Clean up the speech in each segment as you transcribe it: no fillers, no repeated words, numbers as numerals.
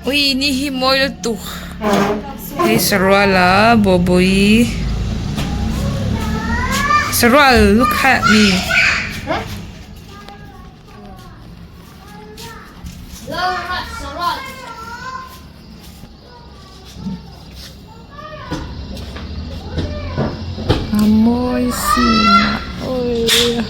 Ui ni hi mawi lutuk hei saruala bawhbawi sarual lu kha mi. A mawi sin a awii.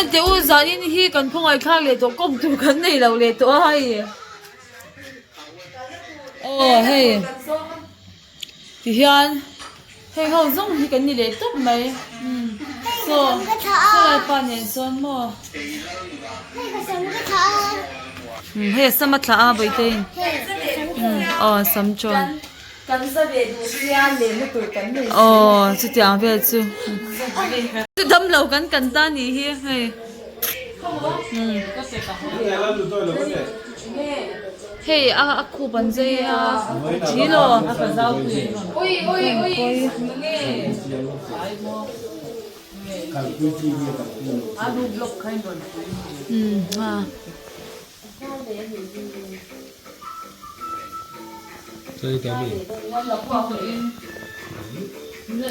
Enteh u zanin hi kan khawngaihthlak leh tawh kawm tur kan nei lo leh tawh a hei aw hei tihian hei ho zawng hi kan ni leh tawp mai saw helai pa nen sawn maw hei a sam a thlah a bawihte in aw sam chuan. Kan za ve duh sia lenna tur kan nei si. Aw chutiang vel chu. Damlo kan kan ta nih hi hei. Hei a a khup an zai a thi law.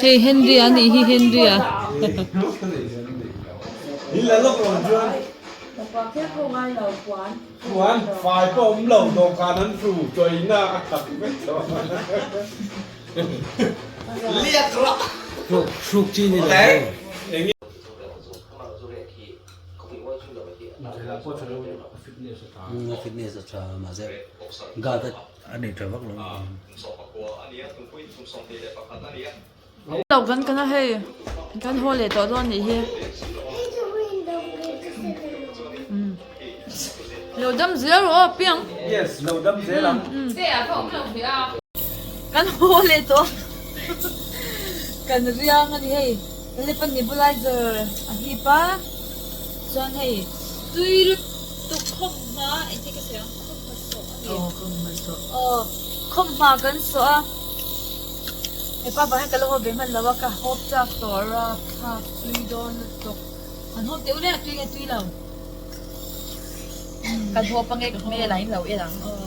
Hei Henry a nih hi Henry a. Fitness a tha mahse guard a nei tha vak lo. Lo kan kan a hei kan haw leh tawh dawn nih hi lo dam zel rawh aw piang yes lo dam zel ang kan haw leh tawh kan riang a ni hei Lep a nebulizer a hip a chuan hei tui lutuk khawmhma engtin ka sawi ang khawmhma sawh a ni aw khawmhma sawh aw khawmhma kan sawh a hepa vang hian ka la haw ve hman lo a ka hawp chak tawh rap thlak tui dawn lutuk han hawp teh u le tui nge tui lo kan hawp ange ka hmel ah in lo en ang aw.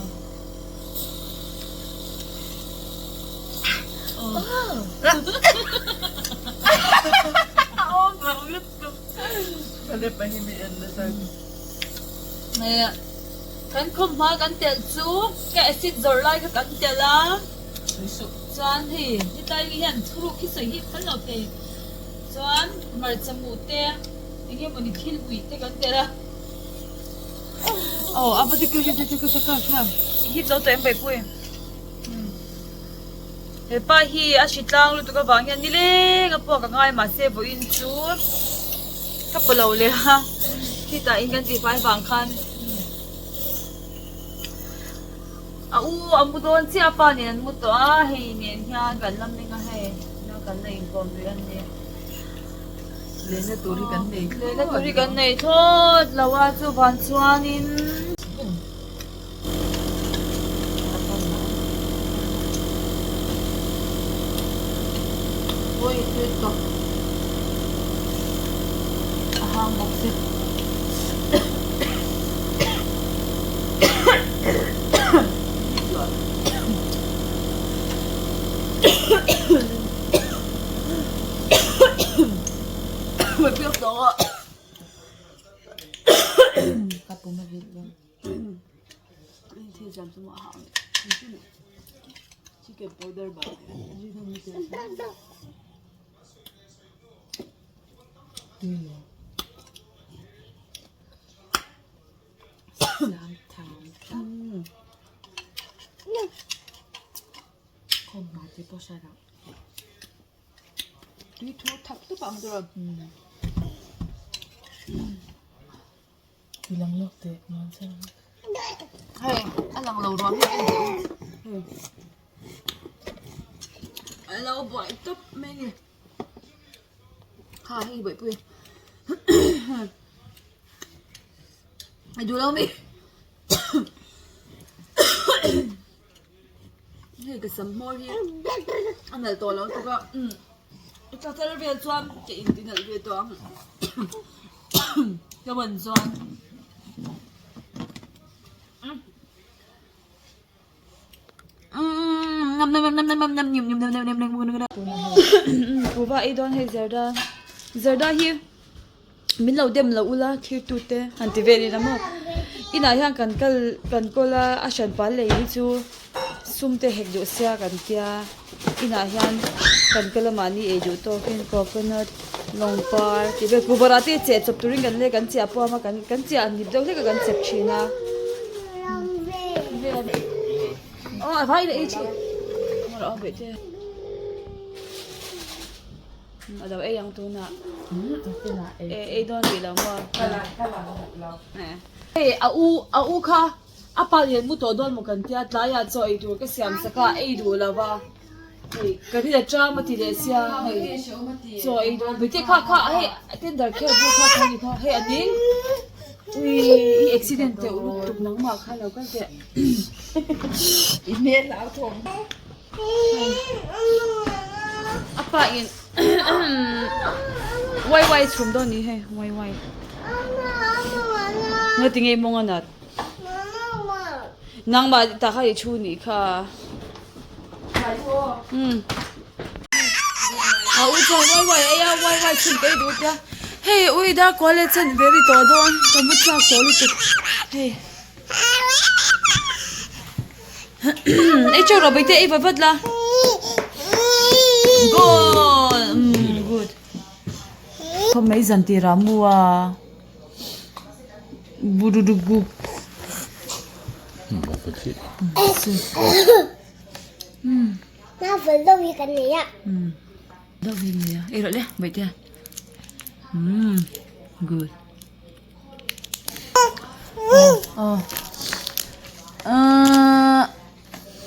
Kan khawmhma kan telh chu ka acid zawrh lai kha kan telh a chuan hei hetlai mi hian thuruk hi sawi hi phal lo thei chuan hmarcha mu te eng nge mawni thil uih te kan telh a aw a va ti hi zo tawh em paihpui. He pa hi a hri tlang lutuk avang hian nileng a puak a ngai mahse vawiin chu ka pa lo leh a khitah in kan tihfai vang khan a u a mu dawn chiah a pa nen an mu tawh a hei nen hian kan la meng a hei kan la inkawm rih a ni Lenna tur hi kan nei thlawt lenna tur hi kan nei thlawt lo a chuvang chuanin. A hang bawk si. Hei a lang lo ruam hi en teh u hei a lo buai tawp mai a ni kha hei buaipui a duh lo mi hei ka sam hmawr hi a nalh tawh lo tuk a ka kal vel chuan ka inti nalh ve tawh ang ka ban chuan kuhva ei dawn hei zarda zarda hi min lo dem loh ula thirtu te han ti vel ila maw inah hian kan kal kan kawl a a hran pal lei hi chu sum te hek duh sia kan tia inah hian kan kal a mahni ei duh tawkin coconut lawng par tih vel kuhva te cheh chawp turin kan lei kan chiah puam a kan kan chiah nip deuh hlek a kan chep thin a aw a vai leh ei thin. A lo ei ang tunah e ei dawn rih lo maw hei a u a u kha. A pa lian mu tawh dawn maw kan tia tlaiah chaw ei tur ka siam sak a ei duh lo va hei ka rin a tang a ti leh sia hei chaw ei dawn bete kha kha hei tender kher bur kha kha ni kha hei a ding ui i accident teuh lutuk nangmah kha lo kal teh a pa in wai wai chhum dawn ni hei wai wai nga tinge mawng a nat. Nangmah tah kha i thu nih kha. Umm. A ui chuan wai wai ei a wai wai chhun ka ei duh tia. Hei ui dar kual leh chen ve ri tawh dawn ka mu chhuak tawh lutuk hei. Ei teuh rawh Bawitea ei vat vat la. Goal umm good. Khawp mai zan tirah mu a.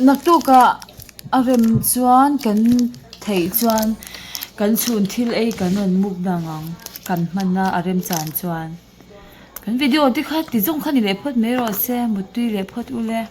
Naktukah a rem chuan kan theih chuan kan chhun thil ei kan rawn mukbang ang kan hman a a rem chan chuan. Kan video te kha ti zawng kha ni leh phawt mai rawh se mutui leh phawt ule.